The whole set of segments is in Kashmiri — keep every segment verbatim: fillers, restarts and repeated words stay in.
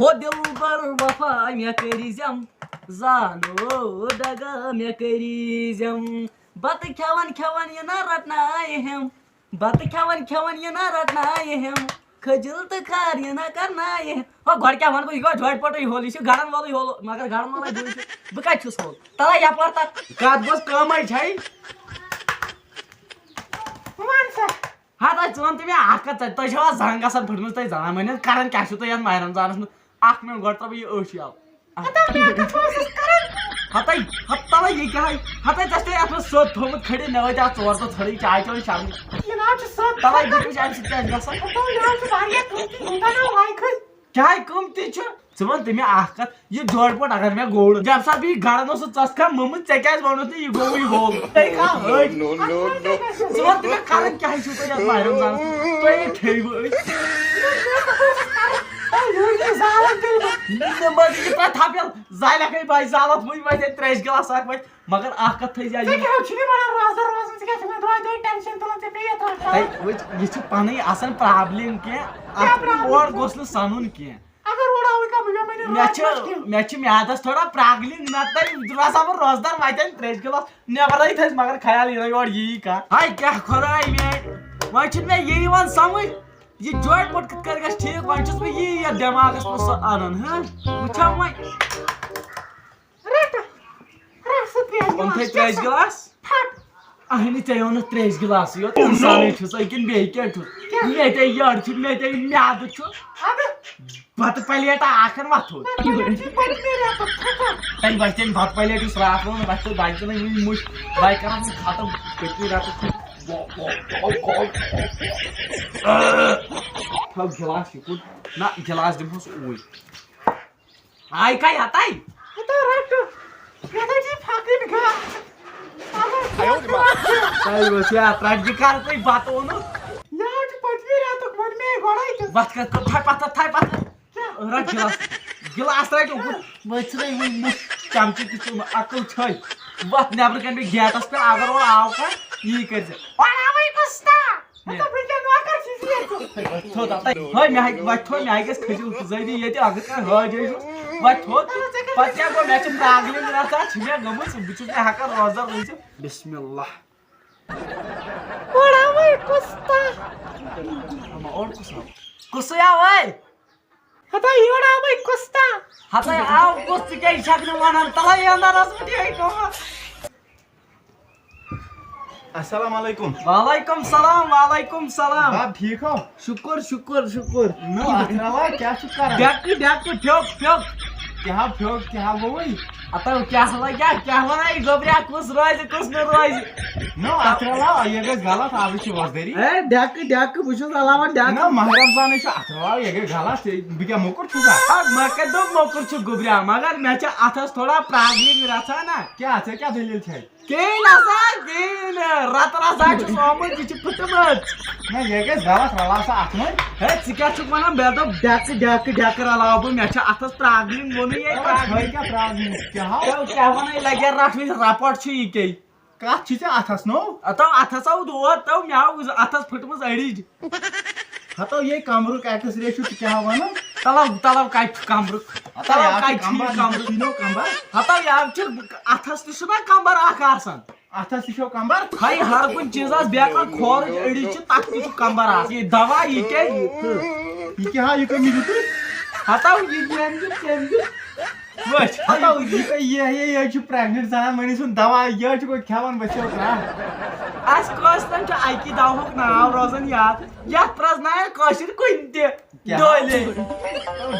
ہو دِلبر وفا مےٚ کٔرۍزٮ۪م، زانو دغا مےٚ کٔرۍزٮ۪م۔ بتہٕ کھٮ۪وان کھٮ۪وان یہِ نہ رٹنایہِ ہٮ۪م، بتہٕ کھٮ۪وان کھٮ۪وان یہِ نہ رٹنایہِ ہٮ۪م، کھٔجِل تہٕ کھار یہِ نہ کرنایہِ ہٮ۪م۔ ہو گۄڈٕ کیٛاہ وَنہٕ بہٕ، یہِ گوٚو جوڑِ پوٹُے ہول، یہِ چھُ گرن وولُے ہول، مگر گرن وولے بٕے چھُس، بہٕ کتہِ چھُس ہول؟ تَلے یپٲرۍ تَتھ۔ کتھ گوٚژھ کٲمے چھے۔ وَن سا۔ ہتا ژٕ وَن تہٕ مےٚ اکھ کتھ، تۄہہِ، تۄہہِ چھوا زنگ آسان پھٔٹمٕژ تۄہہِ زنان مٲنِتھ؟ کران کیٛاہ چھُو تُہۍ یتھ ماہِ رمضانس منٛز؟ اکھ مِنٹ گۄڈٕ ترٛاو بہٕ یہِ أچھ یَلہٕ۔ ہتا مےٚ کتھ اوسُس کران؟ ہتے، ہتا یہِ کیٛاہ ہے؟ ہتے ژےٚ چھُے اتھ منٛز سیوٚد تھوٚومُت کھڑے، مےٚ وٲتۍ اتھ ژور دۄہ ژھٔڑٕے چاے چٮ۪وان شرمٕے۔ یہِ نہ حظ چھُ سیوٚد۔ تَلے بہٕ وٕچھِ امہِ سۭتۍ کیٛاہ چھُ گژھان۔ ہتا مےٚ حظ چھُ واریاہ قۭمتی، یوٗتاہ نہ لایقٕے۔ کیٛاہ قۭمتی چھُ؟ ژٕ وَن تہٕ مےٚ اکھ کَتھ، یہِ جوڑٕ پوٹ اگر مےٚ گوٚو، ییٚمہِ ساتہٕ بہٕ یہِ گَرَن اوسُس ژَس کھا مُمٕژ، ژےٚ کیٛازِ ووٚنُتھ نہٕ یہِ گوٚوُے ہوٚل؟ تُہۍ کھا أڑۍ؟ No, no, no, no. ژٕ وَن تہٕ مےٚ کَرَن کیٛاہ چھُو تُہۍ یَتھ ماہِ رمضانَس منٛز؟ تُہۍ ہے کھیٚیِو أسۍ۔ تُہۍ یوٗت یہِ زالَن تیٚلہِ بہٕ۔ نہ، نہ، مگر یہِ ترٛاو تھپھ یَلہٕ، زالٮ۪کھ ہے بَے زالَتھ، وٕنۍ وَتہِ ہے ترٛیشہِ گِلاس اَکھ وَتہِ۔ مگر اکھ کتھ تھٲیزِ ژےٚ یاد۔ کیٛاہ چھُے نہٕ وَنان روزدار روزُن؟ ژٕ کیٛاہ چھُکھ مےٚ دۄہے دۄہے ٹٮ۪نشن تُلان؟ ژےٚ پیٚیہِ یَتھ رَٹُن۔ تَے وٕچھ، یہِ چھِ پَنٕنۍ آسان پرابلم کینٛہہ، کیٛاہ اَتھ پرابلم اور چھِ؟ گوٚژھ نہٕ سَنُن کینٛہہ۔ اگر اور آوٕے کانٛہہ، بہٕ بیٚہمَے نہٕ مےٚ راتَس چھِ، پٮ۪ٹھ کینٛہہ۔ مےٚ چھِ میادَس تھوڑا پرٛابلم، نَتہٕ روزٕ ہا بہٕ روزدار وَتٮ۪ن ترٛیشہِ گِلاس نٮ۪برَے تھٲیِس، مگر خیال یِنَے یورٕ یی کانٛہہ۔ ہاے کیٛاہ خۄداے میٛانہِ، وۄنۍ چھُنہٕ مےٚ یہِ یِوان سَمٕجھ، یہِ جوڑِ پوٹ کِتھ کٔنۍ گژھِ ٹھیٖک، وۄنۍ چھُس بہٕ یی یَتھ دٮ۪ماغَس منٛز سُہ اَنان، ہہ؟ وٕچھو وۄنۍ۔ رَٹہٕ۔ رَٹہٕ سُہ ترٛیش اوٚن تھٲے گِلاس۔ ترٛیش گِلاس؟ پھَٹ۔ اَہنہِ، ژےٚ اوٚنُتھ ترٛیش گِلاسٕے یوت۔ اِنسانٕے چھُسَے کِنہٕ بیٚیہِ کیٛاہ چھُس؟ کیٛاہ؟ مےٚ تے یٔڈ چھِ، مےٚ تے میٛادٕ چھُ۔ اَدٕ؟ بَتہٕ پَلیٹا اَکھ اَنہٕ وۄتھُن۔ بَتہٕ پَلیٹ چھِ پٔتمہِ رٮ۪تُک کھٮ۪وان۔ تَمہِ بَچہِ تَمہِ بَتہٕ پَلیٹ یُس راتھ ووٚن، وۄتھِ تہٕ بَچہِ نہٕ وٕنہِ مُش۔ بَے کَرَکھ وٕنہِ ختم پٔتمہِ رٮ۪تُک۔ تھاو گِلاس یِکُن۔ نہ، گِلاس دِمہوس اوٗرۍ۔ آے کَے ہَتَے؟ ہَتَے رَٹہٕ۔ یَتھ حظ چھِ پھَکٕنۍ گاسہٕ۔ اَدٕ حظ تۄہہِ اوس یہِ اَتھ رَٹہِ کَر تُہۍ بَتہٕ اوٚنُتھ؟ یہِ حظ چھُ پٔتمہِ رٮ۪تُک، ووٚن مےٚ گۄڈَے تہٕ۔ وَتھ کَر، تھاے پَتھَر، تھاے پَتھَر۔ کیٛاہ؟ رَٹ گِلاس۔ گِلاس رَٹہِ اوٚکُن۔ وۄنۍ ژھٕنَے وۄنۍ مُش چَمچہٕ تہِ ژٕ عقل چھے۔ وَتھ نٮ۪برٕ کَنہِ بیٚیہِ گیٹَس پٮ۪ٹھ، اگر اورٕ آو کانٛہہ، یی کٔرۍ زِ۔ وَناوٕے کُس تام۔ ہَتہٕ بہٕ کیٛاہ نوکر چھُس ییٚتہِ؟ تھوٚد ہَتَے۔ ہے، مےٚ ہَے، وۄتھِ تھوٚد، مےٚ ہَے گژھِ کھٔجِل زٲدی ییٚتہِ، اگر کانٛہہ حٲج حٲج اوس، وۄتھِ تھوٚد۔ پَتہٕ کیٛاہ گوٚو؟ مےٚ چھِ پرٛابلِم رَژھا، چھِ مےٚ گٔمٕژ، بہٕ چھُس نہٕ ہٮ۪کان روزدَر روٗزِتھ۔ بِسمِ اللہ۔ وَناوٕے کُس تام۔ اما، اورٕ کُس آو؟ کُسٕے آو، ہے؟ ہتا یورٕ آوٕے کُس تام۔ ہتا آو کُس، ژٕ کیٛازِ چھَکھ نہٕ وَنان؟ تَلَے اَندَر ٲس وٕنہِ یِہوٚے کٲم۔ السلام علیکم۔ وعلیکم سلام، وعلیکم سلام۔ باب، ٹھیٖک ہو؟ شُکُر، شُکُر، شُکُر۔ نو، اَتھ رَوا کیٛاہ چھُکھ کران؟ ڈٮ۪کہٕ، ڈٮ۪کہٕ، پھیوٚک، پھیوٚک۔ کیٛاہ ہا پھیوٚک، کیٛاہ ہا گوٚوُے؟ ہتو کیٛاہ لگیا، کیٛاہ ونے گوٚبریا، کُس روزِ، کُس نہٕ روزِ؟ نو، اتھ رلاو، یہِ گژھِ غلط، آزٕے چھِ وۄزدٲری۔ اے، ڈٮ۪کہٕ، ڈٮ۪کہٕ، بہٕ چھُس رلاوان ڈٮ۪کہٕ۔ نہ، ماہِ رمضانٕے چھُ، اتھ رلاو، یہِ گٔے غلط، ژےٚ، بہٕ کیٛاہ موٚکُر چھُسا؟ اَدٕ مےٚ کتہِ دوٚپ موٚکُر چھُ گوٚبریا، مگر مےٚ چھِ اتھس تھوڑا پرابلم گژھان نا۔ کیٛاہ، ژےٚ کیٛاہ دٔلیٖل چھے؟ کِہیٖنۍ نہ سا، کِہیٖنۍ نہٕ۔ رتہٕ رژھ ہا چھُس آمُت، یہِ چھِ پھٕٹمٕژ۔ نہ، یہِ گژھِ غلط، رلاو سا اتھ وۄنۍ۔ ہے، ژٕ کیٛاہ چھُکھ ونان؟ مےٚ دوٚپ ڈٮ۪کہٕ، ڈٮ۪کہٕ، ڈٮ۪کہٕ رلاوٕ بہٕ، مےٚ چھِ اتھس پرابلم، ووٚنُے یے اَدٕ پرابلم۔ چھٲے کیٛاہ پرابلم؟ کیٛاہ ہاو؟ تو کیٛاہ ونے لگیا رٹھ وٕنہِ رپورٹ چھُ یہِ کے۔ کتھ چھِ ژےٚ اتھس نو؟ اتو اتھس آو دود، تو مےٚ آو اتھس پھٕٹمٕژ أڑِج۔ ہتو یے کمرُک ایکس رے چھُ، ژٕ کیٛاہ ونان؟ تلو، تلو کتہِ چھُ کمرُک؟ ہتو تلو یہِ کتہِ چھُ کمبر، یہِ کمرُک؟ چھُے نو کمبر۔ ہتو یہِ چھُ اتھس تہِ چھُنہ کمبر اکھ آسان۔ اتھس تہِ چھو کمبر؟ ہاے ہر کُنہِ چیٖزس بیکار کھورٕچ أڑِج چھِ، تتھ تہِ چھُ کمبر آسان۔ یہِ دوا یہِ کیٛاہ یہِ؟ یہِ کیٛاہ ہا، یہِ کٔمۍ دیُت؟ ہتو یہِ کٔمۍ دیُت، کٔمۍ دیُت؟ وٕچھ، ہتو یہِ، یہِ، یہِ، یہِ چھُ پریگننٹ زنان مٔہنی سُنٛد دوا، یہِ چھُ گۄڈٕ کھٮ۪وان، بہٕ چھَس کران۔ اَسہِ کٲنٛسہِ زَن چھُ اَکی دَوہُک ناو روزان یاد، یَتھ پرٛزناوَن کٲشِرۍ کُنہِ تہِ۔ کیٛاہ؟ ڈولے۔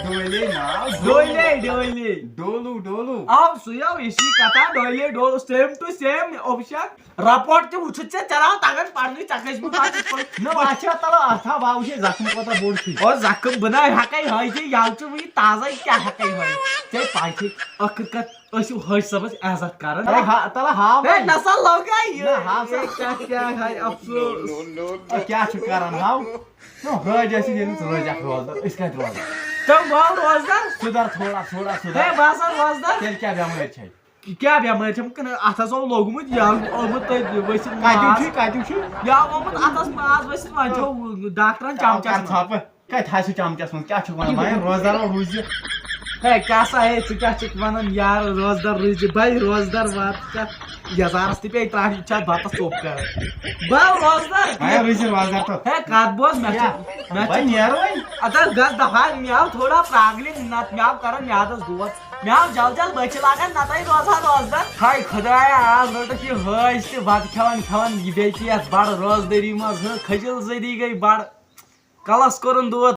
ڈولے ناو؟ ڈولے، ڈولے۔ ڈولو، ڈولو۔ آو سُے آو، یہِ چھِ کَتھا ڈولے، ڈولو، same to same option۔ Report تہِ وٕچھِتھ ژےٚ، ژےٚ ناو تَگان پَرنُے، ژےٚ کٔژمہِ پَتہٕ چھِ پَرُن؟ نہ، اَتھ چھِ تَلہٕ اَتھ ہا، بہٕ وٕچھے زخم کوٗتاہ بوٚڑ چھُ۔ او زخم، بہٕ نہ ہٮ۪کَے ہٲیِتھ، یَلہٕ چھُ وٕنہِ تازَے، کیٛاہ ہٮ۪کَے ہٲیِتھ؟ ژےٚ پَے چھے، ٲخٕر کار ٲسِو حٲج صٲبَس عزت کران۔ تَلہٕ ہا-، تَلہٕ ہاو تَلہٕ وۄنۍ۔ نسا لوگے یہِ۔ نہ، ہاو سا۔ یہِ کیٛاہ، کیٛاہ ہاے افسوس۔ No, no, no. کیٛاہ چھُ کران ہاو؟ نہ، حٲج آسہِ ییٚلہِ ژٕ روزِ اکھ روزدار، أسۍ کتہِ روزو؟ تِم باو روزدار۔ سُدھر تھوڑا، تھوڑا سُدھر۔ ہے، بہٕ ہسا روزدار۔ تیٚلہِ کیٛاہ بٮ۪مٲرۍ چھے؟ کیٛاہ بٮ۪مٲرۍ چھم کِنہٕ اتھس اوس لوگمُت یا آمُت تۄہہِ ؤسِتھ کتیُک ماس؟ چھُے، کتیُک چھُے؟ یا آمُت اتھس ماس ؤسِتھ، وۄنۍ چھو ڈاکٹرن تاو چمچس کر منٛز۔ ژھۄپہٕ۔ کتہِ حظ چھُ چمچس منٛز؟ کیٛاہ چھُکھ ونان؟ وۄنۍ روزدار روٗزِ۔ ہے کیٛاہ سا ہے، ژٕ کیٛاہ چھُکھ ونان یار؟ روزدار روٗزِ بھاے، روزدار وات ژےٚ۔ یزارس تہِ پیٚیہِ ترٛٹھ، یہِ چھا بتس ژوٚپ کران؟ بہٕ روزدار۔ وۄنۍ روٗزِ روزدار تہٕ۔ ہے کتھ بوز، مےٚ چھِ مےٚ وۄنۍ چھِ نیرو وۄنۍ۔ ادٕ حظ گژھ دہاے، مےٚ آو تھوڑا پراگلِنگ، نتہٕ مےٚ آو کران میادس دود، مےٚ آو جل جل بٔچھِ لاگان، نتہٕ روزٕ ہا روزدار۔ ہاے خدایا، آز رٔٹٕکھ یہِ حٲج تہِ بتہٕ کھٮ۪وان کھٮ۪وان، یہِ بیٚیہِ پیٚیہِ یتھ بڑٕ روزدٲری منٛز، ہہ کھجل زٔدی گٔے بڑٕ۔ کلس کوٚرُن دود،